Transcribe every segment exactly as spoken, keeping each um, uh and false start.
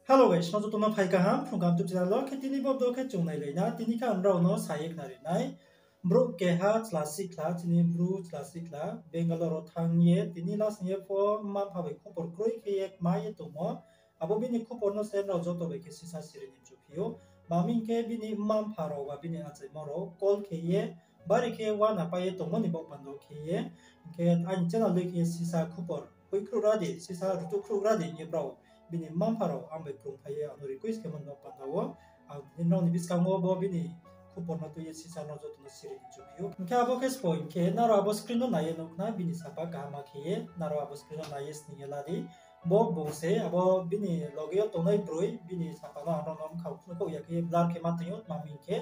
Hello guys, nrao joto no phai kaham, Phrung Kaham YouTube channel wo. Khe tini bo video khe chung nailai na, tini khe ang nrao no sa ye khnari nai. Brouh keha chla sikhla, chini Bru chla sikhla, Bangalore wo thanng ye, tini last ni ye pho mma-mpha bai khupor kroi khe ye kma ye tongmo. Abo bini khupor no se nrao joto bai khe sisa siri ni mchu phi ou. Tma hing khe bini mma-mpha rao ba bini achaimo rao call khe ye, bari khe uana pai ye tongmo ni baoh panda wo khe ye, hing khe aini channel dei khe ye sisa khupor hoihkhruh ra di, sisa rutuhkhruh ra di hing ye brao bini mma-mpha rao ang bai krungphai ye ang no request khemo ni baoh panda wo, ang nrao ni buskang wo bo bini khupor no tui ye sisa nrao joto no siri ni mchu phi ou. Hing khe abo khe sbo hing khe nrao abo screen no nai ye nuh khna, bini sapa kaham khe ye nrao abo screen no nai ye sning ye la di. Bo bung se abo bini loge yo tongnai broi, bini sapa no ang nrao no bkha phnuh khaoh ya khe blur khe ma tong ou, tma hing khe,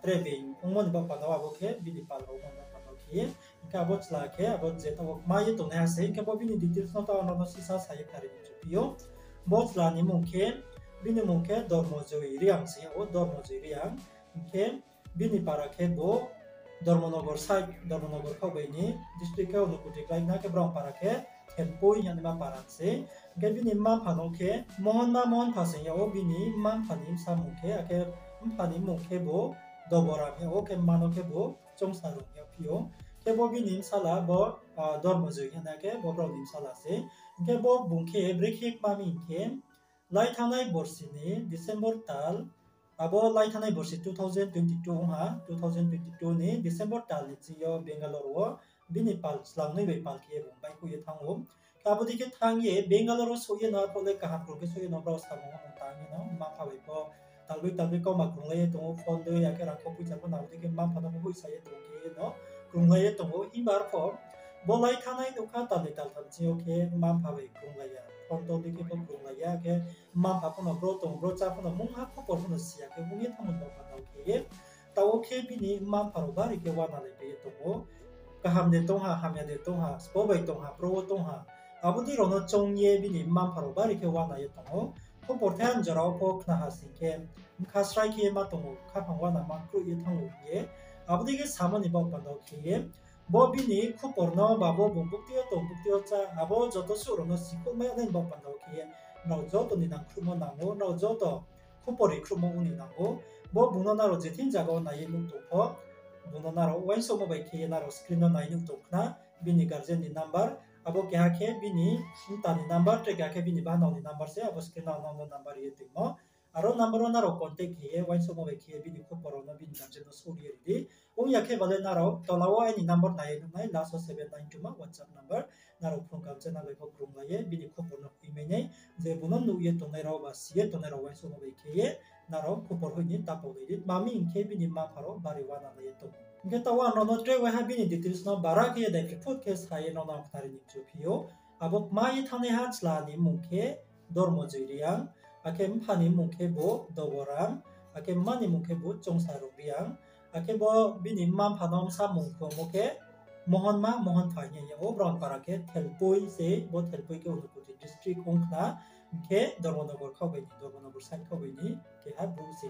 tre being ongmo ni baoh panda wo abo khe bini pal rao ongmo ni baoh panda wo khe ye. Hing khe abo chla khe abo je taoh wo kma ye tongnaiha se, hing khe bo bini details no taoh ang nrao no sisa sa ye khnari ni mchu phi ou. Bo chla ni mmung khe, bini mmung khe Dormojoi Reang se yag ou, Dormojoi Reang. Hing khe bini para khe bo Dormonogor side, Dormonogor khaoh bai ni, district khe Unakoti klái khna, khe brao para khe Thelpoi hing ye naima para se. Hing khe bini mma-mpha no khe Mohonma Mohonpha se yag ou, bini mma-mpha ni bsa mmung khe, akhe mpha ni mmung khe bo Doboram yag ou, khe mma no khe bo Chongsarung yag phi ou. Khe bo bini bsala bo, Dormojoi hing ye nai khe bo brao ni bsala se. Hing khe bo bung khe brekhe kma mi hing khe, lai thanngnai borsi ni December tal, abo lai thanngnai borsi two thousand twenty two ong ha, two thousand twenty two ni December tal ni ching yo Bangalore wo bini pal chlangnoi bai pal khe ye bung baihkhouh ye thanng ou. Khe abo dei khe thanng ye Bangalore wo souh ye no, arphuh le kaham krung khe souh ye no, brao samung wo no tang ye no, mma-mpha bai pho talboi talboi kauma krunglai ye tong ou, phone dei, akhe rangkhou poicha pho no abo dei khe mma-mpha no pho hoihsa ye tong khe ye no krunglai ye tong ou. Himba arphuh bo lai thanngnai nouhkha talnoi taltham ching yo khe mma-mpha bai krunglai ya, phone tol dei khe pho krunglai ya, akhe mma-mpha pho no bro tong, bro chá pho no mungha khupor pho no si ya khe ong ye thanngmo ni baoh panda wo khe ye, taoh wo khe bini mma-mpha rao bari khe uanalai pai ye tong ou. Kaham de tong ha, hamya de tong ha, sbo bai tong ha, bro wo tong ha, abo dei rao no choung ye bini mma-mpha rao bari khe uana ye tong ou. Khupor thaiha ni jora wo pho khna ha sing khe, bkha srai khe ye ma tong ou, khaphang uana ma kroih ye thanng ou hing ye. Abo dei khe samo ni baoh panda wo khe ye, bo bini khupor no ba bo bung bukti yo tong, bukti yo chá, abo joto suh rao no sikhouhmai nai ni baoh panda wo khe ye, nrao joto ni nangkhruhmo nang ou, nrao joto khupor ri khruhmo ong ni nang ou. Bo bung no nrao je thing zaga wo nai ye nuh tong pho, bung no nrao uaingsouhmo bai khe ye nrao screen no nai nuh tong khna, bini guardian ni number, abo keha khe bini mta ni number, tre keha khe bini bahanao ni number se, abo screen no ang no number ye toimo. Aro number wo nrao contact khe ye uaingsouhmo bai khe ye bini khupor rao no bini guardian no souh ye ri di. Ong ya khe ba le nrao tola wo aini number nai ye nuh nai, last wo seven nine two ma WhatsApp number. Nrao Phrung Kaham channel bai pho krunglai ye bini khupor no hoihmai nai. Je bung no nuh ye tongnai rao ba si ye tongnai rao uaingsouhmo bai khe ye nrao khupor hoih ni ta paulai di. Tma hing khe bini mma-mpha rao bari uanalai ye tong ou. Hing khe taoh wo ang nrao no tre waiha bini details no bara khe ye daiphri phut khe sa ye nrao no ang khnari ni mchu phi ou. Abo kma ye thanngnaiha chla ni mmung khe Dormojoi Reang, akhe mpha ni mmung khe bo Doboram, akhe mma ni mmung khe bo Chongsarung Reang, akhe bo bini mma-mpha no bsa mmung khuamo khe Mohonma Mohonpha hing ye yag ou. Brao ni para khe Thelpoi se, bo Thelpoi khe Unakoti district ong khna, hing khe Dormonogor khaoh bai ni, Dormonogor side khaoh bai ni keha brouh se.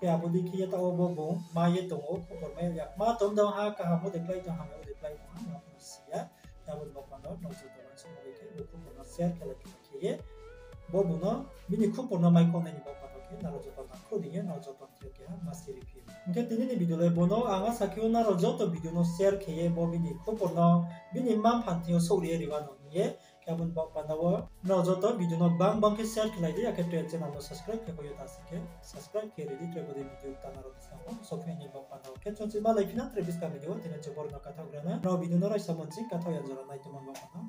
Khe abo dei khe ye taoh wo bo bung ma ye tong ou, khupor mai ya, ma tong dong ha, kaham wo de klái tong ha, hamya wo de klái tong ha, ma pho si ya. Abo ni baoh panda wo nrao joto uaingsouhmo bai khe bo khupor no share khe lai khe ye, bo bung no bini khupor no mai khouhnai ni baoh panda wo khe nrao joto nangkhruh di ye, nrao joto ni thing yo keha ma siri phi ou. Hing khe tini ni video le bo no, ang asa khe ou nrao joto video no share khe ye bo bini khupor no bini mma-mpha ni thing yo souhri ye ri uano hing ye. Khe abo ni baoh panda wo nrao joto video no gbang gbang khe share khe lai di, akhe tre channel no subscribe khe koi yo ta sing khe subscribe khe ri di, tre bo dei video ta nrao buskang wo sophi ni baoh panda wo. Khe chung chima lai phi na tre buskang video wo, tini chung boro no kathaoh gra na. Nrao video no raisa mo ching kathaoh ya jora nai tongmo ni baoh panda wo.